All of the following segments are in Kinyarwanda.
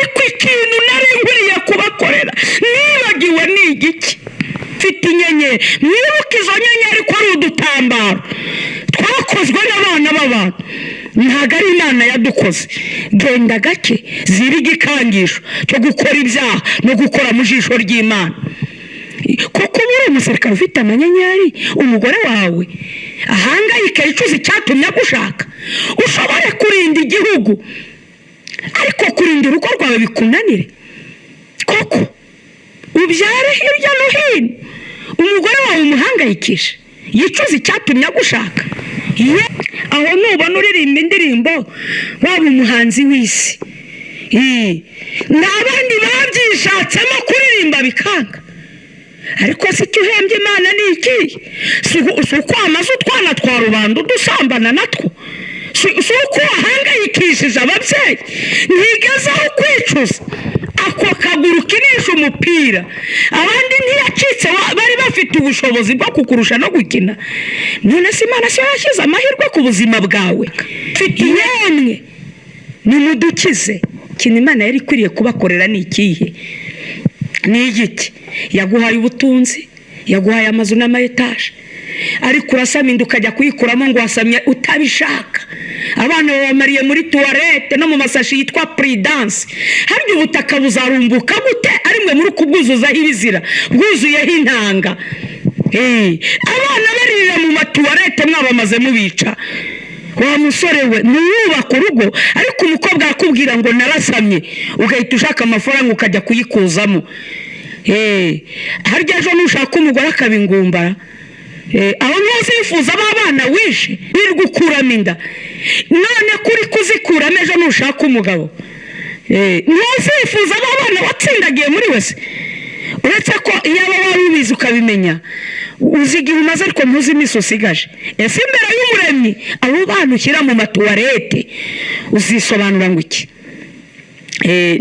Ariko ikintu nari nkwiriye kubakorera nibagiwe ni igiki? Mfite inyenyeri, mwibuke izo nyenyeri ko ari udutambaro twakozwe n'abana b'abantu, ntabwo ari Imana yadukoze. Genda gake, zira igikangisho cyo gukora ibyaha no gukora mu jisho ry'Imana. Kuko uba uri umusirikare ufite amanyenyeri, umugore wawe ahangayike yicuza icyatumye agushaka. Ushobore kurinda igihugu, ariko kurinda urugo rwawe bikunanire. Koko ubyare hirya no hino, umugore wawe umuhangayikishe yicuza icyatumye agushaka. Aho nubona uririmba indirimbo waba umuhanzi w'isi, nta bandi babyishatsemo kuririmba bikanga. Ariko si icyo uhembye Imana ni iki? Si uko wamaze utwana twa rubanda udusambana natwo? Si uko wahangayikishije ababyeyi? Ntigezeho kwicuza. Ako kaguru ukinisha umupira abandi ntiyacitse, bari bafite ubushobozi bwo kukurusha no gukina. None se Imana siyo yashyize amahirwe ku buzima bwawe? Yemwe nimudukize. Ikintu Imana yari ikwiriye kubakorera ni ikihe? Ni igiti. Yaguhaye ubutunzi, yaguhaye amazu n'amayetaje, ariko urasama inda ukajya kuyikuramo ngo wasamye utabishaka. Abana babamariye muri tuwarete no mu masashi yitwa Prudence. Harya ubutaka buzarumbuka gute ari mwe muri kubwuzuzaho ibizira, bwuzuyeho intanga? Abana baririra mu matuwarete, mwabamaze mubica. Wa musore we, ntiwubake urugo, ariko umukobwa arakubwira ngo narasamye, ugahita ushaka amafaranga ukajya kuyikuzamo. Harya ejo nushaka umugore akaba ingumbara, aho ntuzifuza b'abana wishe wirirwa ukuramo inda? None kuri kuzikuramo, ejo nushaka umugabo ntuzifuza b'abana watsindagiye muri wese? Uretse ko iyo aba wari ubizi ukabimenya, uzi igihe umaze ariko ntuzi iminsi usigaje. Ese imbere y'Umuremyi, abo bana ushyira mu matuwarete uzisobanura ngo iki?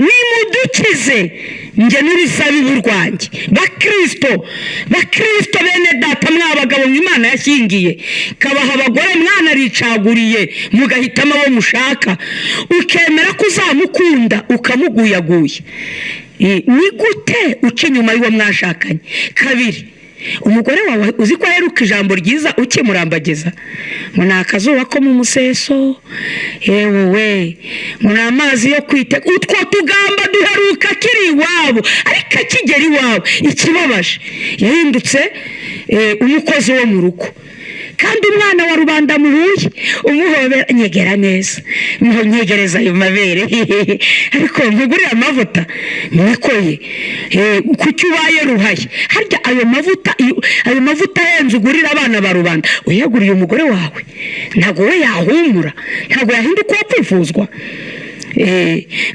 Nimudukize njye n'uruzabibu rwanjye. Bakristo, bakristo bene data, mwabagabo Imana yashyingiye kabaha abagore, mwanaricaguriye mugahitamo abo mushaka, ukemera ko uzamukunda ukamuguyaguya, ni gute uca inyuma y'uwo mwashakanye? Kabiri, umugore wawe uzi ko aheruka ijambo ryiza ukimurambagiza, ngo ni akazuba ko mu museso, yewe we, ngo ni amazi yo kwiteka. Utwo tugamba duheruka akiri iwabo, ariko akigera iwabo, ikibabaje, yahindutse umukozi wo mu rugo. Kandi umwana wa rubanda muhuye umuhobera, nyegera neza, nyegereza ayo mabere, ariko nkugurire amavuta, niko ye, kuki ubaye ruhaye? Harya ayo mavuta, ayo mavuta ahenze ugurira abana ba rubanda, uyaguriye umugore wawe, ntabwo we yahumura? Ntabwo yahinduka uwo kwifuzwa?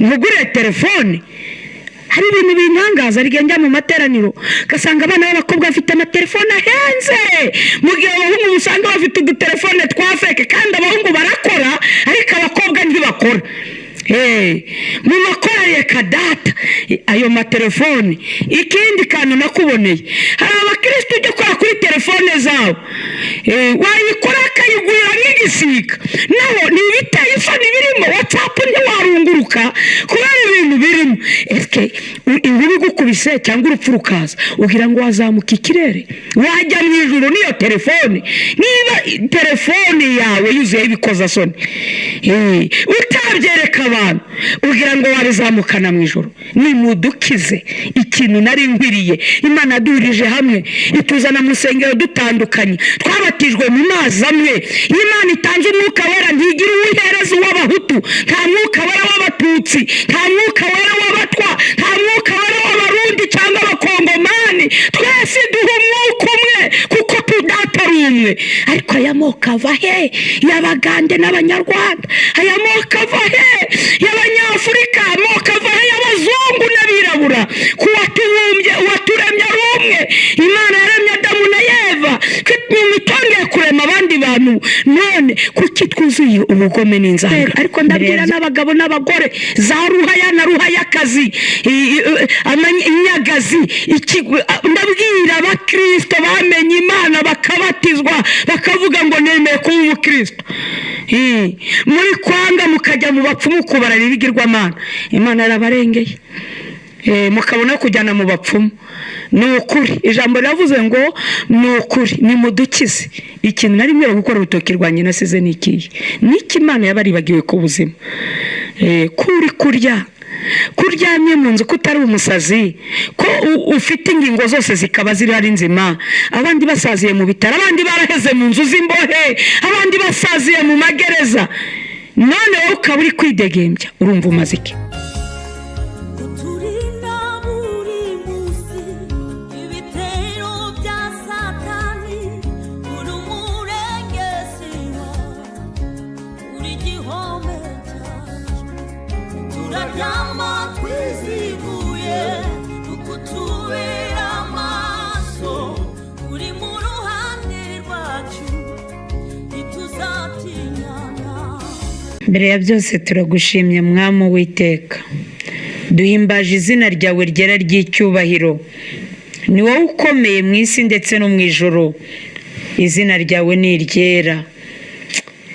Nkugurire telefone. Hari ibintu bintangaza, ariko njya mu materaniro ugasanga abana b'abakobwa bafite amatelefone ahenze, mu gihe abahungu usanga bafite udutelefone twa fake. Kandi abahungu barakora, ariko abakobwa ntibakora. Mu makorari, reka data, ayo matelefone. Ikindi kantu nakuboneye, hari abakirisitu ujya ukora kuri telefone zabo, wayikora akayigurira nk'igisiga, naho ni ibiteye isoni birimo. WhatsApp ntiwarunguruka kubera ibintu birimo. Ese inkuba igukubise cyangwa urupfu rukaza, ugira ngo wazamuka ikirere, wajya mu ijuru n'iyo telefone? Niba telefone yawe yuzuyeho ibikozasoni, utabyereka abantu, ugira ngo wabizamukana mu ijoro? Nimudukize. Ikintu nari nkwiriye, Imana yaduhurije hamwe, ituzana mu nsengero dutandukanye, twabatijwe mu mazi amwe. Iyo Imana itanze Umwuka Wera, ntigira uwihereza uw'Abahutu, nta Mwuka Wera w'Abatutsi, nta Mwuka Wera w'Abatwa, nta Mwuka Wera w'Abarundi cyangwa Abakongomani. Twese duha umwuka umwe kuko tudatari umwe. Ariko aya moko ava he y'Abagande n'Abanyarwanda? Aya moko ava he y'Abanyafurika? Amoko ava he y'abazungu n'abirabura? Ku watubumbye, uwaturemye ari umwe. Imana yaremye Adamu na Eva, nyuma itongeye kurema abandi bantu. None kuki twuzuye ubugome n'inzanga? Ariko ndabwira n'abagabo n'abagore, za ruhaya na ruhayakazi, inyagazi, ndabwira abakirisito bamenye Imana, bakabatizwa, bakavuga ngo nemeye kuba umukristo. Muri kwanga mukajya mu bapfumu kubarara ibigirwamana, Imana yarabarengeye. Mukabona kujyana mu bapfumu. Ni ukuri, ijambo riravuze ngo ni ukuri nimudukize. Ikintu nari nkwiye gukora urutoki rwanjye nasize ni ikihe? Niki Imana yabaribagiwe ku buzima? Ko uri kurya, ko uryamye mu nzu, ko utari umusazi, ko ufite ingingo zose zikaba ziri ari nzima, abandi basaziye mu bitaro, abandi baraheze mu nzu z'imbohe, abandi basaziye mu magereza, none wowe ukaba uri kwidegembya, urumva umaze iki? Uturinda buri munsi ibitero bya Satani, uri umurengezi, uri igihome cyacu, turaryama twiziguye kuko utubera amaso, uri mu ruhande rwacu, ntituzatinyana. Mbere ya byose turagushimye, Mwami Uwiteka, duhimbaje izina ryawe ryera ry'icyubahiro. Ni wowe ukomeye mu isi ndetse no mu ijoro, izina ryawe ni iryera.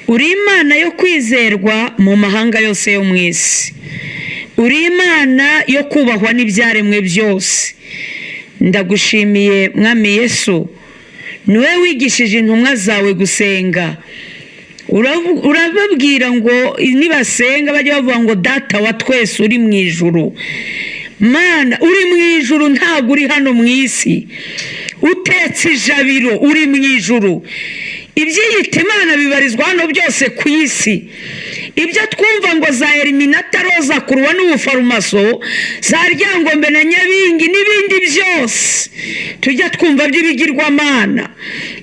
Uri Imana yo kwizerwa mu mahanga yose yo mu isi, uri Imana yo kubahwa n'ibyaremwe byose. Ndagushimiye, Mwami Yesu, ni wowe wigishije intumwa zawe gusenga. Urababwira ngo nibasenga bajye bavuga ngo: "Data wa twese uri mu ijuru." Mana, uri mu ijuru, ntabwo uri hano mu isi. Utetse ijabiro, uri mu ijuru. Ibyiyita Imana bibarizwa hano byose ku isi. Ibyo twumva ngo za Eliminata, Roza Kuruwa n'ubufarumaso, za Ryangombe na Nyabingi n'ibindi byose tujya twumva by'ibigirwamana,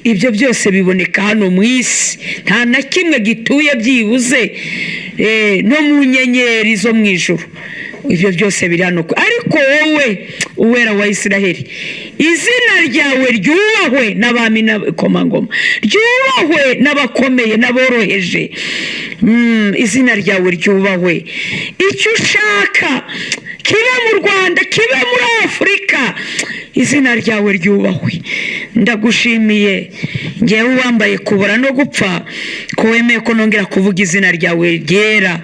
ibyo byose biboneka hano mu isi. Nta na kimwe gituye byibuze no mu nyenyeri zo mu ijuru. Ibyo byose biri hano, ariko wowe, Uwera wa Israheli, izina ryawe ryubahwe n'abami n'abakomangoma, ryubahwe n'abakomeye n'aboroheje. Izina ryawe ryubahwe. Icyo ushaka kibe mu Rwanda, kibe muri Afurika, izina ryawe ryubahwe. Ndagushimiye, ngewe wambaye kubura no gupfa, ko wemeye ko nongera kuvuga izina ryawe ryera.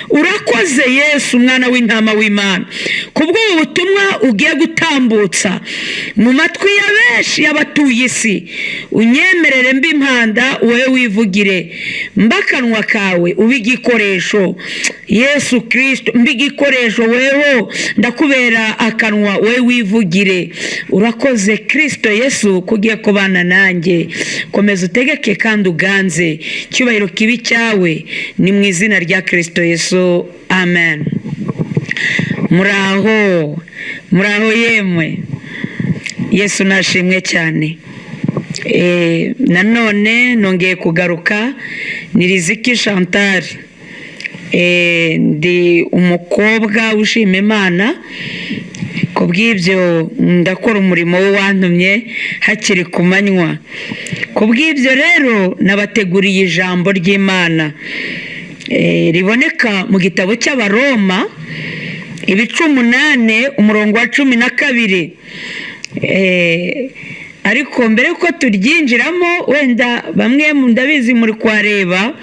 Urakoze Yesu, umwana w'intama w'Imana, kubw'ubu butumwa ugiye gutambutsa mu matwi ya benshi y'abatuye isi. Unyemerere mbe impanda, wowe wivugire, mbe akanwa kawe, ube igikoresho. Yesu Kirisito, mbe igikoresho, weho ndakubera akanwa, wowe wivugire. Urakoze Kirisito Yesu ko ugiye kubana nanjye. Komeza utegeke kandi uganze, icyubahiro kibi cyawe. Ni mu izina rya Kirisito Yesu, amen. Muraho, muraho yemwe. Yesu nashimwe cyane. Nanone nongeye kugaruka, ni Riziki Chantal. Ndi umukobwa ushima Imana. Ku bw'ibyo ndakora umurimo we wantumye hakiri ku manywa. Ku bw'ibyo rero nabateguriye ijambo ry'Imana riboneka mu gitabo cy'Abaroma, ibice 8, umurongo wa 12. Ariko mbere yuko turyinjiramo, wenda bamwe ndabizi muri kuhareba,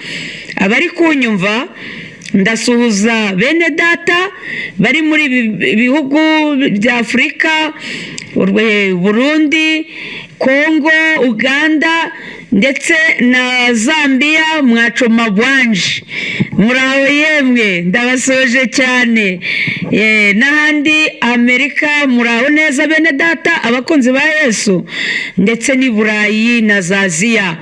abari kunyumva, ndasuhuza bene data bari muri ibi bihugu bya Afurika: Burundi, Kongo, Uganda ndetse na Zambia. Mwacoma bwanje, muraho yemwe, ndabasoje cyane. N'ahandi Amerika, muraho neza bene data, abakunzi ba Yesu, ndetse n'i Burayi na za Aziya,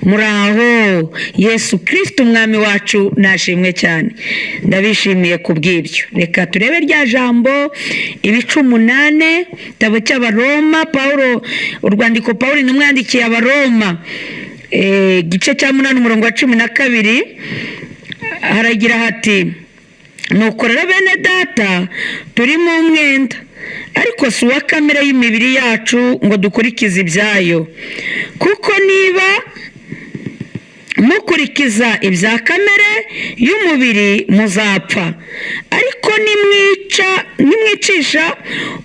muraho. Yesu Kirisito umwami wacu nashimwe cyane. Ndabishimiye ku bw'ibyo. Reka turebe rya jambo, ibice 8, igitabo cy'Abaroma, Pawulo, urwandiko Pawulo intumwa yandikiye Abaroma, igice cya 8, umurongo wa 12, haragira hati: "Nuko rero bene data, turi mu mwenda, ariko si uwa kamere y'imibiri yacu ngo dukurikize ibyayo. Kuko niba mukurikiza ibya kamere y'umubiri muzapfa, ariko nimwicisha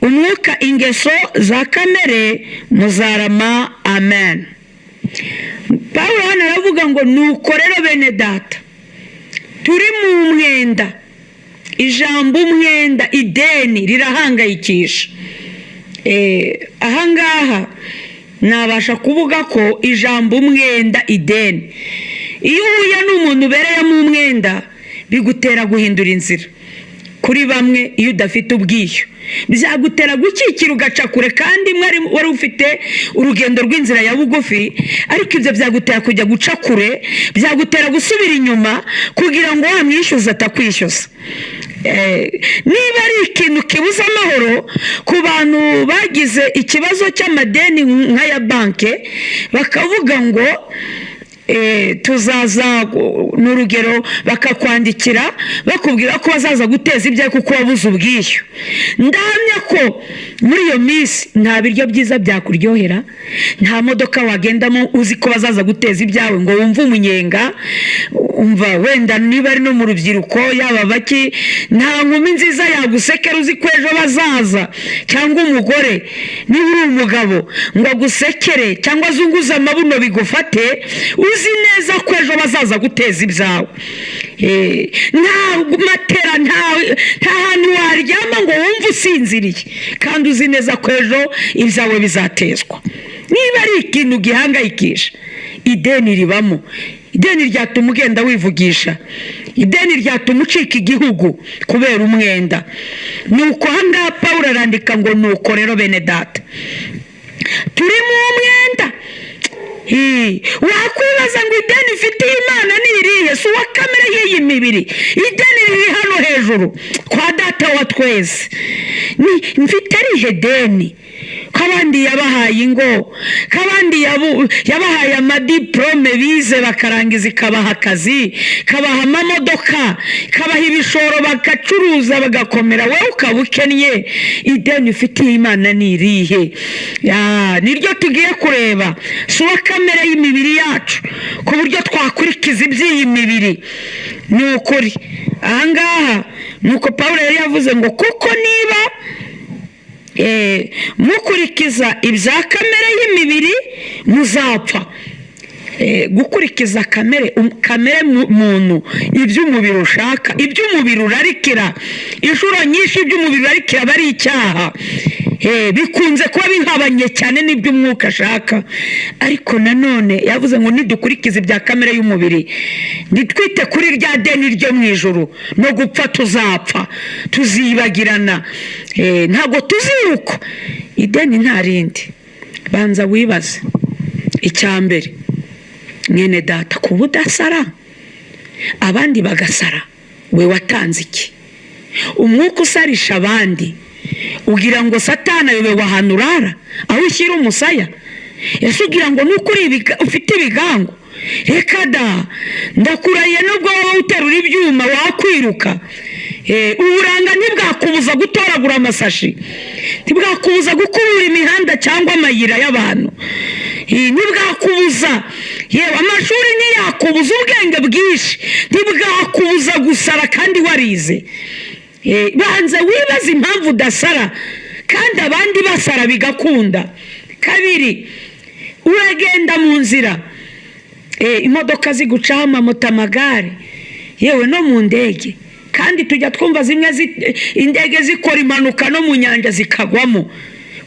umwuka ingeso za kamere muzarama." Amen. Pawulo hano aravuga ngo nuko rero bene data turi mu mwenda. Ijambo umwenda, ideni, rirahangayikisha. Ahangaha nabasha kuvuga ko ijambo umwenda, ideni, iyo uhuye n'umuntu ubereyemo umwenda bigutera guhindura inzira. Kuri bamwe iyo udafite ubwishyu byagutera gukikira ugaca kure, kandi mwari wari ufite urugendo rw'inzira ya bugufi, ariko ibyo byagutera kujya guca kure, byagutera gusubira inyuma kugira ngo wamwishyuze atakwishyuza. Niba ari ikintu kibuza amahoro ku bantu bagize ikibazo cy'amadeni nk'aya banki, bakavuga ngo tuzaza, ni urugero, bakakwandikira bakubwira ko bazaza guteza ibyawe kuko wabuze ubwishyu. Ndahamya ko muri iyo minsi nta biryo byiza byakuryohera, nta modoka wagendamo uzi ko bazaza guteza ibyawe ngo wumve umunyenga. Umva, wenda niba ari no mu rubyiruko, yaba baki, nta nkumi nziza yagusekera uzi ko ejo bazaza, cyangwa umugore niba uri umugabo ngo agusekere cyangwa azunguze amabuno bigufate, uzi neza ko ejo bazaza guteza ibyawe. Nta matera, nta hantu waryama ngo wumve usinziriye kandi uzi neza ko ejo ibyawe bizatezwa. Niba ari ikintu gihangayikisha, ideni ribamo. Ideni ryatuma ugenda wivugisha, ideni ryatuma ucika igihugu kubera umwenda. Nuko ahangaha Pawulo arandika ngo nuko rero bene data turi mu mwenda. Wakwibaza ngo ideni ifitiye Imana ni irihe? Si uwa kamere y'iyi mibiri, ideni riri hano hejuru kwa data wa twese. Ni mfite rihe deni? Ko abandi yabahaye ingo, ko abandi yabahaye amadiporome bize bakarangiza, ikabaha akazi, ikabaha amamodoka, ikabaha ibishoro bagacuruza bagakomera, wowe ukaba ukennye. Ideni ufitiye Imana ni irihe? Niryo tugiye kureba. Si uwa kamere y'imibiri yacu ku buryo twakurikiza iby'iyi mibiri. Ni ukuri ahangaha nuko Pawulo yari yavuze ngo kuko niba mukurikiza ibya kamere y'imibiri muzapfa. Gukurikiza kamere, kamere muntu, iby'umubiri ushaka, iby'umubiri urarikira, inshuro nyinshi iby'umubiri urarikira aba ari icyaha. Bikunze kuba bihabanye cyane n'iby'umwuka ashaka. Ariko nanone yavuze ngo nidukurikiza ibya kamere y'umubiri, nitwite kuri rya deni ryo mu ijuru, no gupfa tuzapfa, tuzibagirana, ntabwo tuziruka. Ideni nta rindi. Banza wibaze icya mbere, mwene data, kuba udasara abandi bagasara, we watanze iki? Umwuka usarisha abandi, ugira ngo Satani ayobewe ahantu urara, aho ushyira umusaya? Ese ugira ngo nuko uri ufite ibigango? Reka da, ndakurahiye, nubwo waba uterura ibyuma wakwiruka. Uburanga ntibwakubuza gutoragura amasashi, ntibwakubuza gukubura imihanda cyangwa amayira y'abantu, ntibwakubuza, yewe amashuri ntiyakubuza ubwenge bwinshi, ntibwakubuza gusara kandi warize. Banza wibaze impamvu udasara kandi abandi basara bigakunda. Kabiri, uragenda mu nzira, imodoka zigucaho, amamoto, amagare, yewe no mu ndege, kandi tujya twumva zimwe indege zikora impanuka no mu nyanja zikagwamo.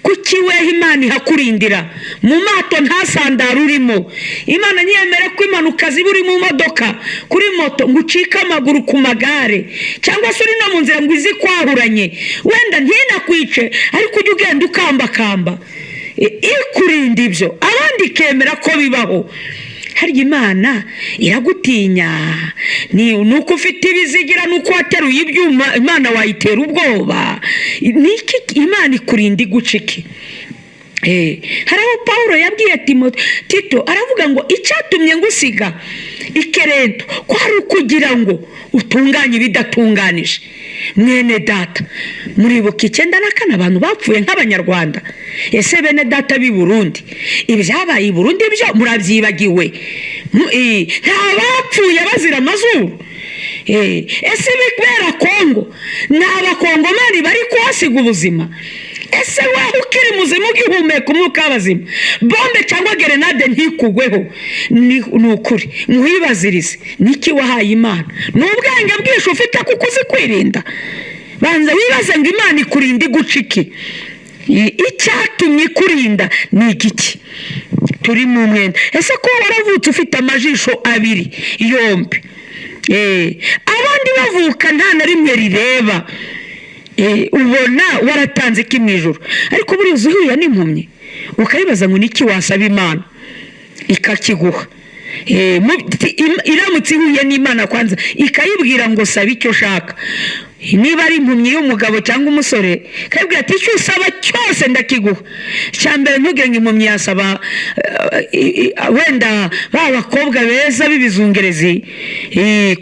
Kuki weho Imana ihakurindira mu mato ntasandare urimo? Imana ntiyemere ko impanuka ziba uri mu modoka, kuri moto, ngo ucike amaguru, ku magare, cyangwa se uri no mu nzira ngo izikwahuranye, wenda ntinakwice, ariko ujye ugenda ukambakamba. Ikurinda ibyo, abandi ikemera ko bibaho. Harya Imana iragutinya? Ni uko ufite ibizigira, ni uko wateruye ibyuma, Imana wayitera ubwoba? Ni iki Imana ikurinda iguca iki? Hari aho Pawulo yabwiye Tito, aravuga ngo icyatumye ngusiga ikerento kwari ukugira ngo utunganye ibidatunganije. Mwene data, muribuka 94 abantu bapfuye nk'Abanyarwanda? Ese bene data b'i Burundi, ibyabaye i Burundi byo murabyibagiwe? Nta bapfuye bazira amazuru? Ese ibibera Kongo, ni abakongomani bari kuhasiga ubuzima? Ese wowe ukiri muzima ugihumeka umwuka w'abazima, bombe cyangwa gerenade ntikugweho, ni ukuri nkwibazirize, niki wahaye Imana? Ni ubwenge bwinshi ufite kuko uzi kwirinda. Banza wibaze ngo Imana ikurinda iguca iki? Icyatumye ikurinda ni igiki? Turi mu mwenda. Ese ko waravutse ufite amajisho abiri yombi, abandi bavuka nta na rimwe rireba, ubona waratanze iki mu ijoro? Ariko buriya uhuye n'impumyi ukayibaza ngo niki wasaba Imana ikakiguha. Iramutse ihuye n'Imana kwanza ikayibwira ngo saba icyo ushaka, niba ari impumyi y'umugabo cyangwa umusore, ikayibwira ati icyo usaba cyose ndakiguha. Icya mbere, ntugire ngo impumyi yasaba wenda ba bakobwa beza b'ibizungerezi,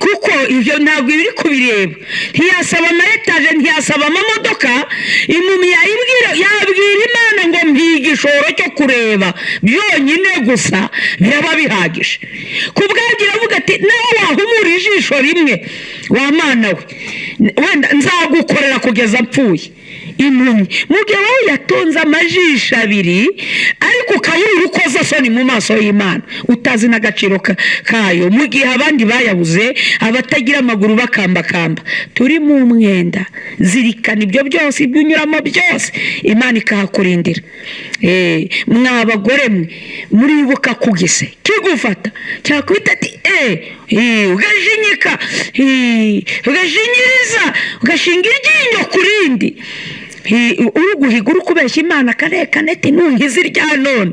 kuko ibyo ntabwo ibiri kubireba. Ntiyasaba ama etaje, ntiyasaba amamodoka. Impumyi yayibwira, yabwira Imana ngo mpiga igishoro cyo kureba byonyine gusa, biraba bihagije. Ku bwabyo iravuga ati nawe wahumura ijisho rimwe wa Mana we, wenda nzagukorera kugeza mpfuye. Impumyi, mu gihe wowe yatunze amajisho abiri ariko ukabura urukozasoni mu maso y'Imana, utazi n'agaciro kayo, mu gihe abandi bayabuze, abatagira amaguru bakambakamba. Turi mu mwenda. Zirikana ibyo byose, ibyo unyuramo byose, Imana ikahakurindira. Mwa bagore mwe, muribuka kugise kigufata cyakubita ati ugajinyika, ugajinyiriza, ugashinga iryinyo ku rindi, uri guhiga, uri kubeshya Imana karekane ati nungize irya none,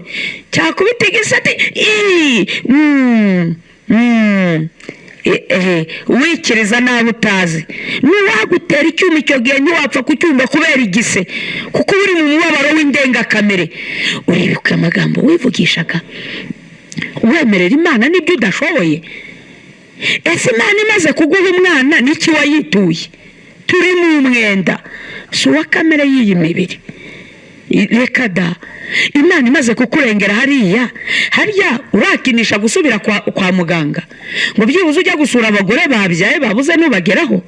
cyakubita igise ati ii, mm, mm. Wikiriza nabi utazi n'uwagutera icyuma icyo gihe ntiwapfa kucyumva kubera igise, kuko uri mu mubabaro w'indengakamere. Uribuka amagambo wivugishaga wemerera Imana n'ibyo udashoboye? Ese Imana imaze kuguha umwana n'iki wayituye? Turi mu mwenda, si uwa kamere y'iyi mibiri, reka da. Imana imaze kukurengera hariya harya, urakinisha gusubira kwa muganga ngo byibuze ujya gusura abagore babyaye babuze nubageraho?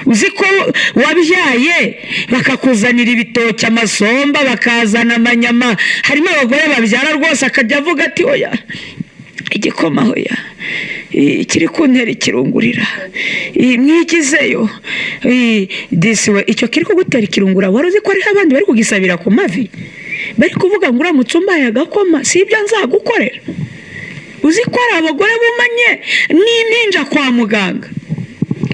Uzi ko wabyaye bakakuzanira ibitoki, amasomba, bakazana amanyama. Harimo abagore babyara rwose akajya avuga ati oya, igikoma hoya, kiri kuntera ikirungurira, mwigizeyo. Disi we, icyo kiri kugutera ikirungura, wari uzi ko hariho abandi bari kugisabira ku mavi, bari kuvuga ngo uramutse umbaye agakoma si ibyo nzagukorera? Uzi ko hari abagore bumanye n'impinja kwa muganga?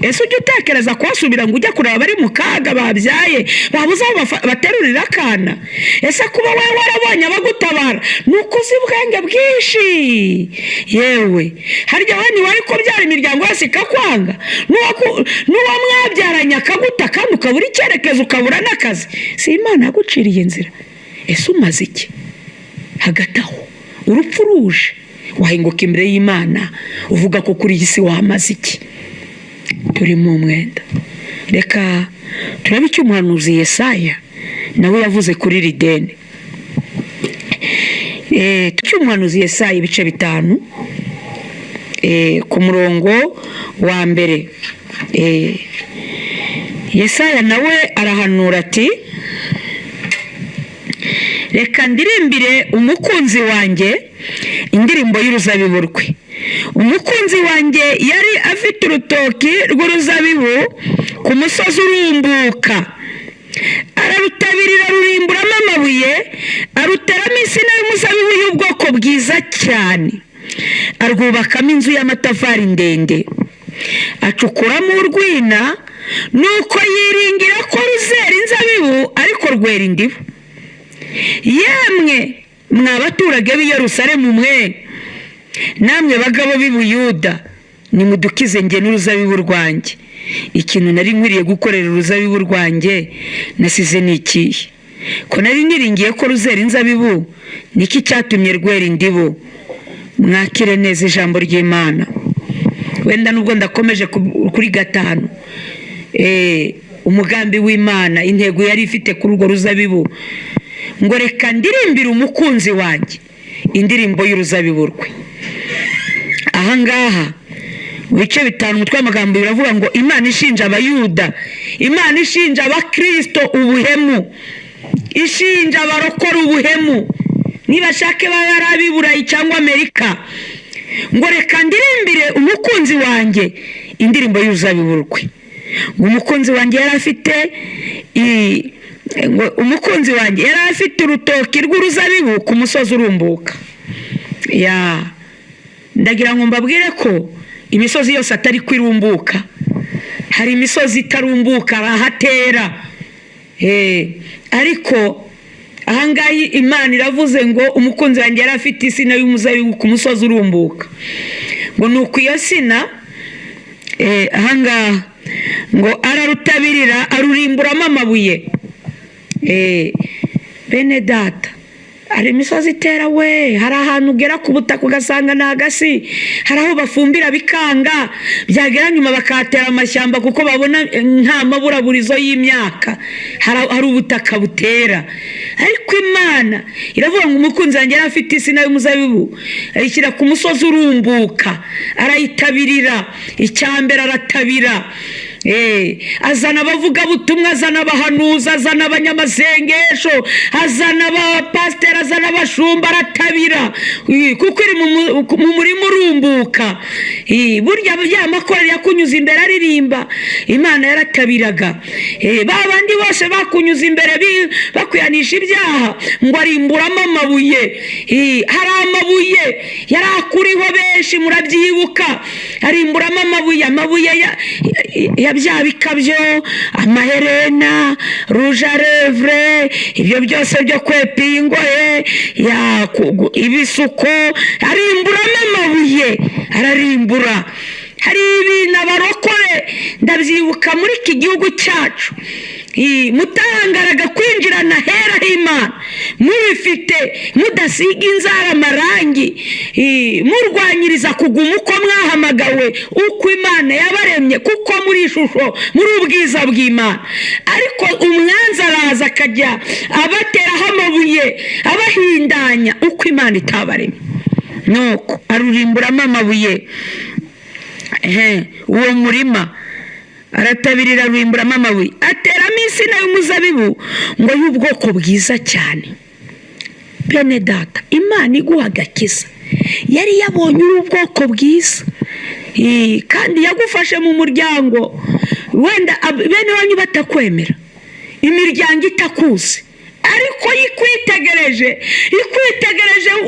Ese ujya utekereza kuhasubira ngo ujye kureba abari mu kaga babyaye babuze aho baterurira akana? Ese kuba wowe warabonye abagutabara ni uko uzi ubwenge bwinshi? Yewe, harya wowe ntiwari kubyara imiryango yose ikakwanga, n'uwo mwabyaranye akaguta, kandi ukabura icyerekezo, ukabura n'akazi? Si Imana yaguciriye inzira? Ese umaze iki? Hagati aho urupfu ruje, wahinguka imbere y'Imana uvuga ko kuri iyi si wamaze iki? Turi mu mwenda. Reka turabe icyo umuhanuzi Yesaya nawe yavuze kuri iri deni. Icyo umuhanuzi Yesaya, ibice 5, ku murongo wa mbere. Yesaya nawe arahanura ati reka ndirimbire umukunzi wanjye indirimbo y'uruzabibu rwe. Umukunzi wanjye yari afite urutoki rw'uruzabibu ku musozi urumbuka, ararutabirira, rurimburamo amabuye, aruteramo insina y'umuzabibu y'ubwoko bwiza cyane, arwubakamo inzu y'amatafari ndende, acukuramo urwina, nuko yiringira ko ruzera inzabibu, ariko rwera indibu. Yemwe mwa baturage b'i Yerusalemu mwe, namwe bagabo b'i Buyuda, nimudukize njye n'uruzabibu rwanjye. Ikintu nari nkwiriye gukorera uruzabibu rwanjye nasize ni ikihe? Ko nari niringiye ko ruzera inzabibu, niki cyatumye rwera indibu? Mwakire neza ijambo ry'Imana. Wenda nubwo ndakomeje kuri 5, umugambi w'Imana, intego yari ifite kuri urwo ruzabibu, ngo reka ndirimbire umukunzi wanjye indirimbo y'uruzabibu rwe. Ahangaha mu bice 5, umutwe w'amagambo biravuga ngo Imana ishinja Abayuda, Imana ishinja Abakristo ubuhemu. Ishinja abarokora ubuhemu, nibashake baba ari ab'i Burayi cyangwa Amerika, ngo reka ndirimbire umukunzi wanjye indirimbo y'uruzabibu rwe. Ngo umukunzi wanjye yari afite ngo umukunzi wanjye yari afite urutoki rw'uruzabibu ku musozi urumbuka. Ya, ndagira ngo mbabwire ko imisozi yose atari ko irumbuka. Hari imisozi itarumbuka, hari ahatera. Ariko ahangaha Imana iravuze ngo umukunzi wanjye yari afite insina y'umuzabibu ku musozi urumbuka. Ngo ni uko iyo sina, ahangaha ngo ararutabirira, arurimburamo amabuye. Bene data, hari imisozi itera we, hari ahantu ugera ku butaka ugasanga ni agasi, hari aho bafumbira bikanga, byagera nyuma bakahatera amashyamba kuko babona nta maburaburizo y'imyaka. Hari ubutaka butera. Ariko Imana iravuga ngo umukunzi wanjye yari afite insina y'umuzabibu, ayishyira ku musozi urumbuka, arayitabirira. Icya mbere aratabira. Azana abavugabutumwa, azana abahanuzi, azana abanyamasengesho, azana abapasiteri, azana abashumba, aratabira. Kuko iri mu murima urumbuka. Burya ya makorali yakunyuze imbere aririmba, Imana yaratabiraga. Ba bandi bose bakunyuze imbere bakwihanisha ibyaha, ngo arimburamo amabuye. Hari amabuye yari akuriho benshi, murabyibuka, arimburamo amabuye, amabuye ya bya bikabyo, amaherena, rouge à lèvres, ibyo byose byo kwepa ingohe, ibisuko, arimburamo amabuye, ararimbura. Hari ibintu abarokore, ndabyibuka muri iki gihugu cyacu, mutangaraga kwinjirana hera h'Imana mubifite, mudasiga inzara amarangi, murwanyiriza kuguma uko mwahamagawe, uko Imana yabaremye, kuko muri ishusho, muri ubwiza bw'Imana. Ariko umwanzi araza akajya abateraho amabuye, abahindanya uko Imana itabaremye. Nuko arurimburamo amabuye. Uwo murima aratabirira, arimburamo amabuye, ateramo insina y'umuzabibu ngo y'ubwoko bwiza cyane. Bene data, Imana iguha agakiza yari yabonye uri ubwoko bwiza, kandi yagufashe mu muryango wenda bene wanyu batakwemera, imiryango itakuzi, ariko ikwitegereje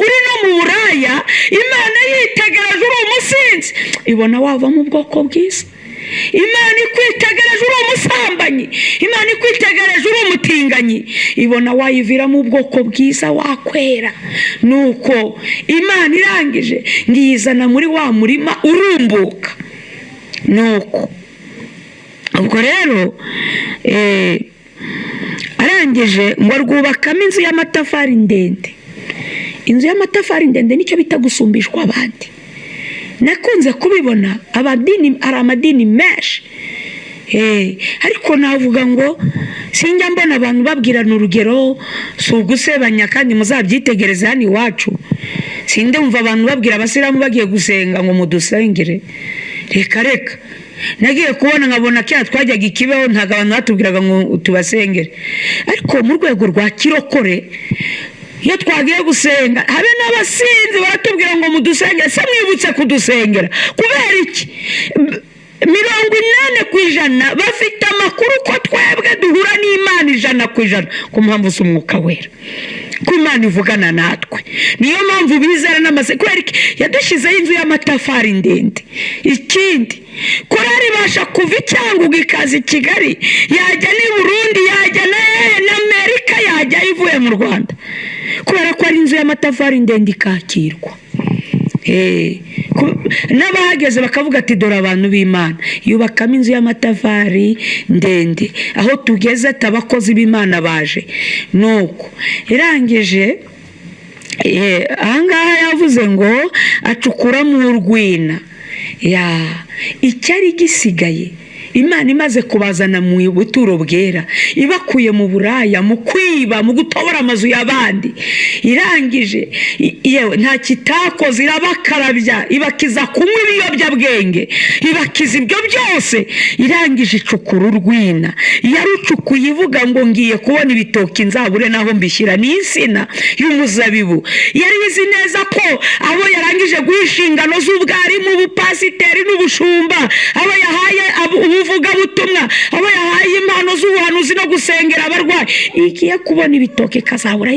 uri no mu buraya, Imana yitegereje uri umusinzi, ibona wavamo ubwoko bwiza. Imana ikwitegereje uri umusambanyi, Imana ikwitegereje uri umutinganyi, ibona wayiviramo ubwoko bwiza, wakwera. Nuko Imana irangije ngiyizana muri wa murima urumbuka. Nuko ubwo rero, arangije ngo arwubakamo inzu y'amatafari ndende. Inzu y'amatafari ndende nicyo bita gusumbishwa abandi. Nakunze kubibona, abadini, hari amadini menshi, ariko navuga ngo sinjya mbona abantu babwirana urugero, si ugusebanya, kandi muzabyitegereze hano iwacu. Sindumva abantu babwira abasilamu bagiye gusenga ngo mudusengere. Reka reka, nagiye kubona nkabona kera twajyaga i Kibeho, ntabwo abantu batubwiraga ngo tubasengere, ariko mu rwego rwa kirokore iyo twagiye gusenga, habe n'abasinzi baratubwira ngo mudusengere. Se mwibutse kudusengera kubera iki? 80% bafite amakuru ko twebwe duhura n'Imana 100% ku mpamvu z'umwuka wera, ko Imana ivugana natwe. Niyo mpamvu bizera n'amase. Kubera iki? Yadushyizeho inzu y'amatafari ndende. Ikindi, korari ibasha kuva i Cyangugu ikaza i Kigali, yajya n'i Burundi, yajya na Amerika, yajya ivuye mu Rwanda, kubera ko ari inzu y'amatafari ndende, ikakirwa. N'abahageze bakavuga ati dore abantu b'Imana. Yubakamo inzu y'amatafari ndende, aho tugeze ati abakozi b'Imana baje. Nuko irangije, ahangaha yavuze ngo acukuramo urwina. Ya, icyari gisigaye Imana imaze kubazana mu buturo bwera, ibakuye mu buraya, mu kwiba, mu gutobora amazu y'abandi, irangije yewe nta kitakoze, irabakarabya, ibakiza kunywa ibiyobyabwenge, ibakiza ibyo byose. Irangije icukura urwina, yarucukuye ivuga ngo ngiye kubona ibitoki nzabure naho mbishyira, ni insina y'umuzabibu. Yari izi neza ko abo yarangije guha inshingano z'ubwarimu, ubupasiteri n'ubushumba, abo yahaye ubuvugabutumwa, abo yahaye impano z'ubuhanuzi no gusengera abarwayi, igiye kubona ibitoki ikazabura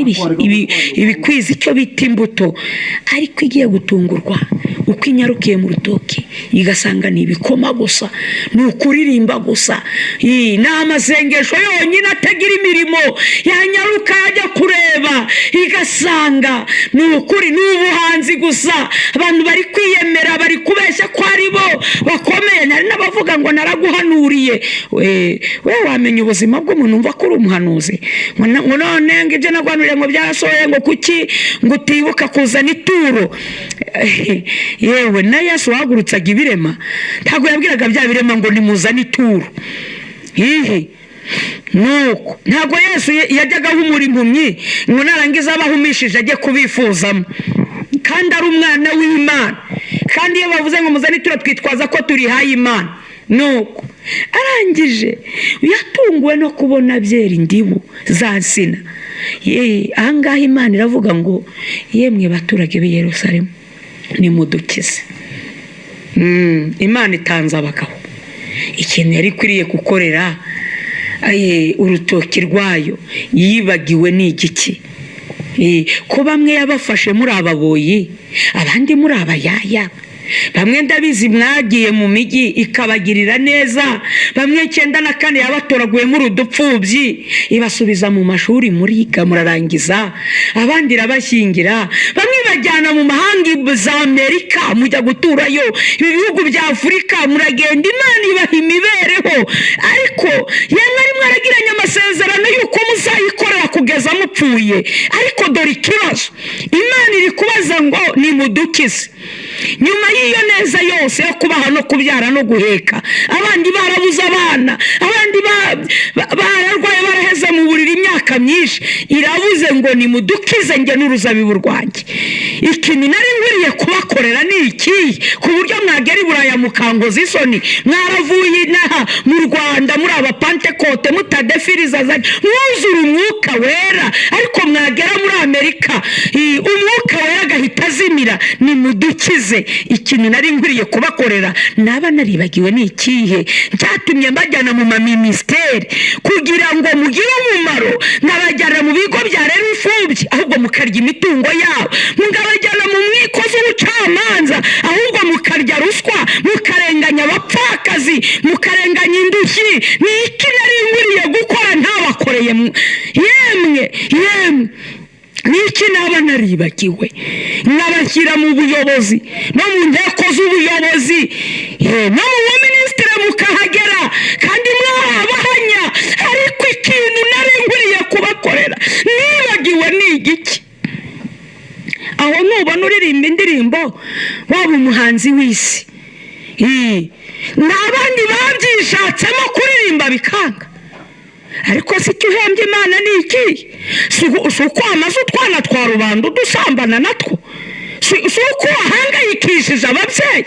ibikwiza icyo bita imbuto. Ariko igiye gutungurwa uko inyarukiye mu rutoki igasanga ni ibikoma gusa, ni ukuririmba gusa, ni amasengesho yonyine atagira imirimo. Yanyaruka yajya kureba igasanga ni ukuri, ni ubuhanzi gusa, abantu bari kwiyemera, bari kubeshya ko ari bo bakomeye. Hari n'abavuga ngo naraguhanuriye. We wamenya ubuzima bw'umuntu, umva ko uri umuhanuzi, ngo none ngo ibyo naguhanuriye ngo byarasohoye, ngo kuki ngo utibuka kuzana ituro? Yewe, na Yesu wahagurutsaga ibirema, ntabwo yabwiraga bya birema ngo nimuzane ituro. Hihi nuko ntabwo Yesu yajyaga ahumura impumyi ngo narangiza abahumishije ajye kubifuzamo, kandi ari umwana w'Imana. Kandi iyo bavuze ngo muzane ituro, twitwaza ko turihaye Imana. Nuko arangije yatunguwe no kubona byera indibu za nsina. Ahangaha Imana iravuga ngo yemwe baturage b'i Yerusalemu, nimudukize. Imana itanze abagabo. Ikintu yari ikwiriye gukorera urutoki rwayo yibagiwe ni igiki? Ko bamwe yabafashe muri ababoyi, abandi muri abayaya, bamwe ndabizi mwagiye mu mijyi ikabagirira neza, bamwe 94 yabatoraguye muri udupfubyi ibasubiza mu mashuri, muriga murarangiza, abandi irabashyingira, bamwe bajyana mu mahanga za Amerika mujya guturayo, ibi bihugu bya Afurika muragenda, Imana ibaha imibereho. Ariko yemwe ari mwaragiranye amasezerano y'uko muzayikorera kugeza mupfuye. Ariko dore ikibazo, Imana iri kubaza ngo nimudukize. Nyuma y'iyo neza yose yo kubaha no kubyara no guheka, abandi barabuze abana, abandi bararwaye baraheze mu buriri imyaka myinshi, irabuze ngo nimudukize njye n'uruzabibu rwanjye. Ikintu nari nkwiriye kubakorera ni ikihe, ku buryo mwagera i Buraya mukangoza isoni, mwaravuye inaha mu Rwanda muri abapantekote mutadefiriza mwuzura umwuka wera, ariko mwagera muri Amerika umwuka wera agahita azimira. Nimudukize. Ikintu nari nkwiriye kubakorera naba naribagiwe ni ikihe, cyatumye mbajyana mu maminisiteri kugira ngo mugire umumaro, nkabajyana mu bigo byarera imfubyi ahubwo mukarya imitungo yabo, mukabajyana mu nkiko z'ubucamanza ahubwo mukarya ruswa, mukarenganya abapfakazi, mukarenganya indushyi. Ni iki nari nkwiriye gukora ntabakoreye? Yemwe yemwe, niki naba naribagiwe nkabashyira mu buyobozi no mu nteko z'ubuyobozi, no mu baminisitiri mukahagera kandi mwabahanya, ariko ikintu nari nkwiriye kubakorera nibagiwe ni igiki? Aho nubona uririmba indirimbo waba umuhanzi w'isi, nta bandi babyishatsemo kuririmba bikanga. Ariko si icyo uhembye Imana ni iki? Si uko wamaze utwana twa rubanda udusambana natwo? Si uko wahangayikishije ababyeyi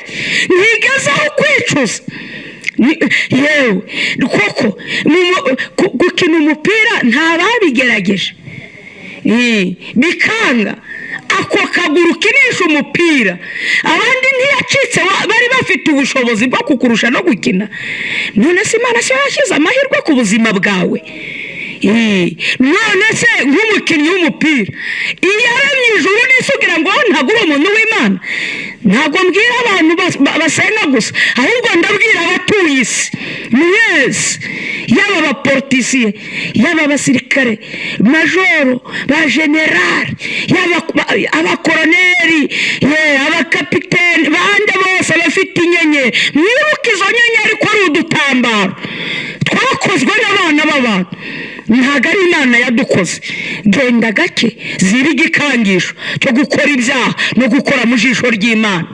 ntigezeho kwicuza? Yewe koko gukina umupira nta babigerageje bikanga, ako kaguru ukinisha umupira abandi ntiyacitse, bari bafite ubushobozi bwo kukurusha no gukina. None se Imana se yashyize amahirwe ku buzima bwawe? None se nk'umukinnyi w'umupira iyo aremye ijuru n'isi ugira ngo ntabwo uri umuntu w'Imana? Ntabwo mbwira abantu basenga gusa, ahubwo ndabwira abatuye isi mwese, yaba abapolitisiye, yaba abasirikare, majoro, ba generali, yaba abakoroneri, abakapiteni, bande bose bafite inyenyeri. Mwibuke izo nyenyeri ko ari udutambaro twakozwe n'abana b'abantu, ntabwo ari Imana yadukoze. Genda gake ziba igikangisho cyo gukora ibyaha no gukora mu jisho ry'Imana.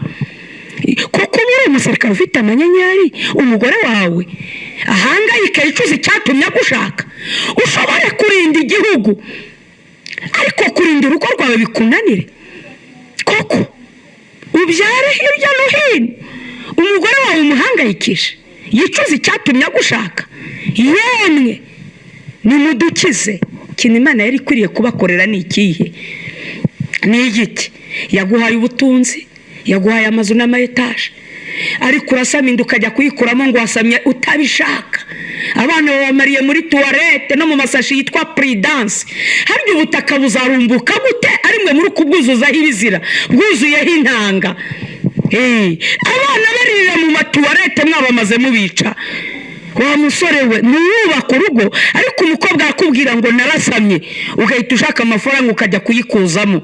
Kuko uba uri umusirikare ufite amanyenyeri, umugore wawe Ahangayike yicuza icyatumye agushaka. Ushobore kurinda igihugu, ariko kurinda urugo rwawe bikunanire koko. Ubyare hirya no hino, umugore wawe umuhangayikishe, yicuza icyatumye agushaka. Yemwe nimudukize. Ikintu Imana yari ikwiriye kubakorera ni ikihe? Ni igiti. Yaguhaye ubutunzi, yaguhaye amazu n'amayetaje, ariko urasama inda ukajya kuyikuramo ngo wasamye utabishaka. Abana babamariye muri tuwarete no mu masashi yitwa puridanse. Harya ubutaka buzarumbuka gute ari mwe muri kubwuzuzaho ibizira, bwuzuyeho intanga? Abana baririra mu matuwarete mwabamaze mubica. Wa musore we, ntiwubake urugo, ariko umukobwa arakubwira ngo narasamye, ugahita ushaka amafaranga ukajya kuyikuzamo.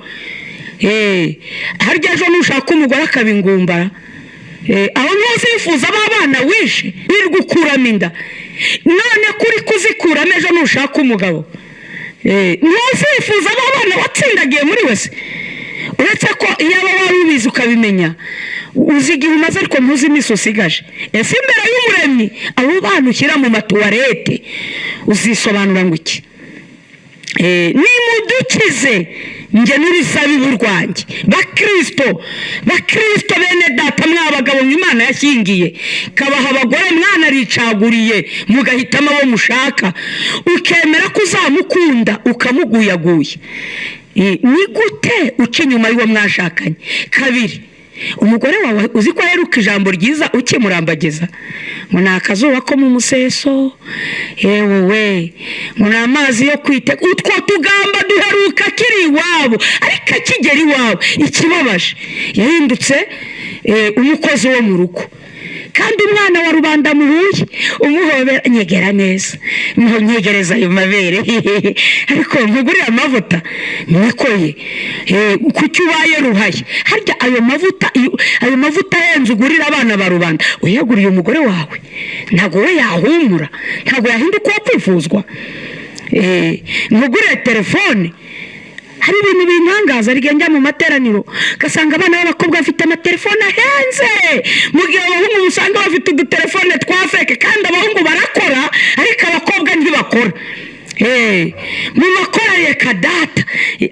Harya ejo nushaka umugore akabingumbara, aho ntuzifuza b'abana wishe wirirwa ukuramo inda, none kuri kuzikuramo ejo nushaka umugabo, ntuzifuza b'abana watsindagiye muri wese. Uretse ko iyo aba wari ubizi ukabimenya, uzi igihe umaze ariko ntuzi iminsi usigaje. Ese imbere y'Umuremyi abo bana ushyira mu matuwarete uzisobanura ngo iki? Nimudukize njye n'uruzabibu rwanjye. Bakristo, bakristo bene data, mwabagabo Imana yashyingiye kabaha abagore mwanaricaguriye mugahitamo abo mushaka, ukemera ko uzamukunda ukamuguyaguya. Ni gute uca inyuma y'uwo mwashakanye? Kabiri, umugore wawe uzi ko aheruka ijambo ryiza ukimurambagiza, ngo ni akazuba ko mu museso, yewe we, ngo ni amazi yo kwiteka. Utwo tugamba duheruka akiri iwabo, ariko akigera iwabo ikibabaje yahindutse umukozi wo mu rugo. Kandi umwana wa rubanda muhuye umuhobera, nyegera neza, nyegereza ayo mabere, ariko nkugurire amavuta, niko ye. Kuki ubaye ruhaye? Harya ayo mavuta, ayo mavuta ahenze ugurira abana ba rubanda, uyaguriye umugore wawe ntabwo we yahumura, ntabwo yahinduka uwo kwifuzwa. Nkugurire telefone. Hari ibintu bintangaza, rigiye njya mu materaniro ugasanga abana b'abakobwa bafite amatelefone ahenze, mu gihe abahungu usanga bafite udutelefone twa feke. Kandi abahungu barakora ariko abakobwa ntibakora. Mu makorari reka data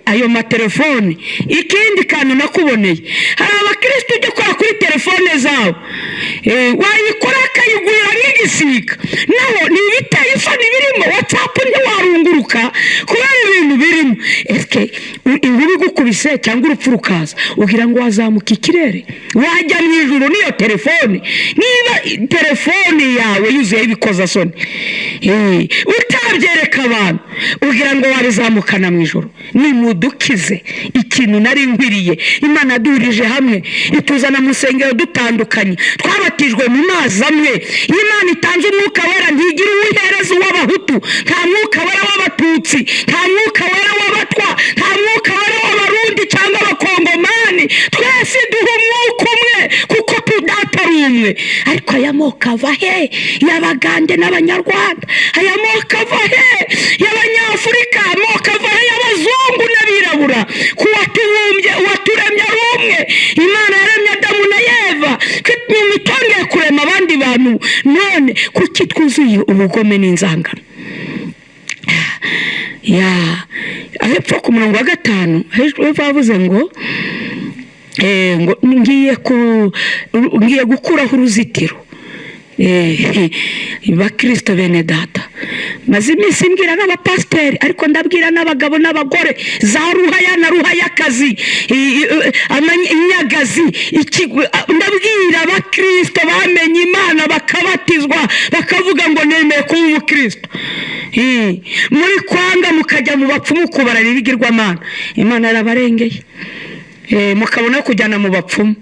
ayo matelefone. Ikindi kantu nakuboneye, hari abakirisitu ujya ukora kuri telefone zabo, wayikora akayigurira nk'igisiga, naho ni ibiteye isoni birimo WhatsApp, ntiwarunguruka kubera ibintu birimo. Ese inkuba igukubise cyangwa urupfu rukaza, ugira ngo wazamuka ikirere wajya mu ijuru n'iyo telefone? Niba telefone yawe yuzuyeho ibikozasoni, utabyereka abantu, ugira ngo wabizamukana mu ijuru? Nimudukize. Ikintu nari nkwiriye, Imana yaduhurije hamwe ituzana mu nsengero dutandukanye, twabatijwe mu mazi amwe. Iyo Imana itanze umwuka wera ntigira uwihereza uw'abahutu, nta mwuka wera w'abatutsi, nta mwuka wera w'abatwa, nta mwuka wera w'abarundi cyangwa abakongomani. Twese duha umwuka umwe kuko tudatari umwe. Ariko aya moko ava he y'abagande n'abanyarwanda? Aya moko ava he y'abanyafurika? Amoko ava he y'abazungu n'abirabura? Ku watubumbye, uwaturemye ari umwe. Imana yaremye Adamu na Eva, nyuma itongeye kurema abandi bantu. None kuki twuzuye ubugome n'inzangano? Ya hepfo ku murongo wa 5 hepfo bavuze ngo ngo ngiye gukuraho uruzitiro. Bakristo bene data, maze iminsi mbwira n'abapasiteri, ariko ndabwira n'abagabo n'abagore, za ruhaya na ruhayakazi, inyagazi, ndabwira abakristo bamenye Imana bakabatizwa bakavuga ngo nemeye kuba umukristo. Muri kwanga mukajya mu bapfumu kubarara ibigirwamana, Imana yarabarengeye. Mukabona kujyana mu bapfumu.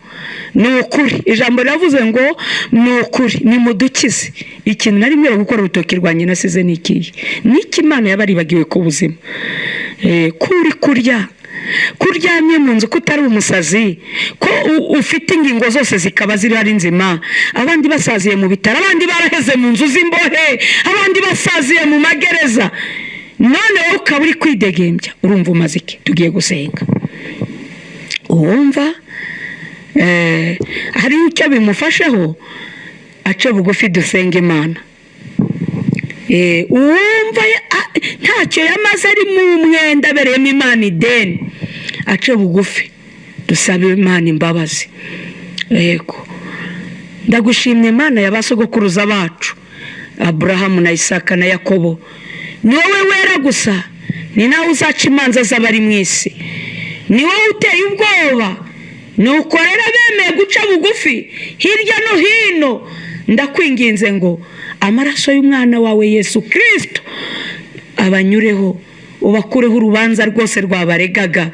Ni ukuri, ijambo riravuze ngo ni ukuri nimudukize. Ikintu nari nkwiye gukora urutoki rwanjye nasize ni ikihe? Niki Imana yabaribagiwe ku buzima? Kuri kurya kuryamye mu nzu, ko utari umusazi, ko ufite ingingo zose zikaba ziri ari nzima, abandi basaziye mu bitaro, abandi baraheze mu nzu z'imbohe, abandi basaziye mu magereza, none wowe ukaba uri kwidegembya, urumva umaze iki? Tugiye gusenga. Uwumva hari icyo bimufasheho ace bugufi, dusenga Imana. Uwumva ntacyo yamaze ari mu mwenda abereyemo Imana ideni, ace bugufi dusabe Imana imbabazi. Yego, ndagushimye Imana ya ba sogokuruza bacu Aburahamu na Isaka na Yakobo. Ni wowe wera gusa, ni nawe uzaca imanza z'abari mu isi, ni wowe uteye ubwoba. Nuko rero bemeye guca bugufi hirya no hino, ndakwinginze ngo amaraso y'umwana wawe Yesu Kirisito abanyureho, ubakureho urubanza rwose rwabaregaga,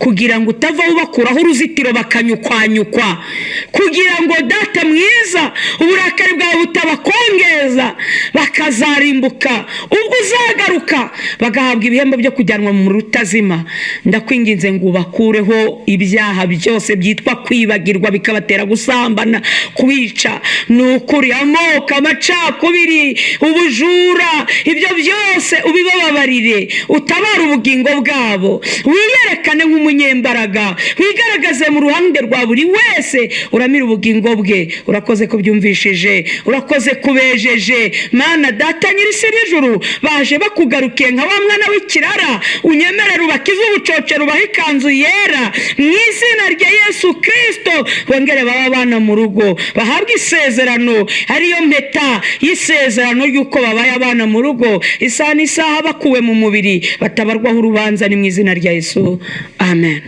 kugira ngo utavaho ubakuraho uruzitiro bakanyukwanyukwa, kugira ngo Data mwiza uburakari bwawe butabakongeza bakazarimbuka, ubwo uzagaruka bagahabwa ibihembo byo kujyanwa mu rutazima. Ndakwinginze ngo ubakureho ibyaha byose byitwa kwibagirwa bikabatera gusambana, kubica, ni ukuri, amoko, amacakubiri, ubujura, ibyo byose ubibababarire, utabare ubugingo bwabo, wiyerekane nk'umunyembaraga, wigaragaze mu ruhande rwa buri wese, uramire ubugingo bwe. Urakoze kubyumvishije, urakoze kubejeje. Mana Data nyir'isi n'ijuru, baje bakugarukiye nka wa mwana w'ikirara, unyemerere ubakize ubucocero, ubahe ikanzu yera mu izina rya Yesu Kirisito, bongere babe abana mu rugo, bahabwe isezerano ariyo mpeta y'isezerano y'uko babaye abana mu rugo, isaha n'isaha bakuwe mu mubiri batabarwaho urubanza, ni mu izina rya Yesu, amen.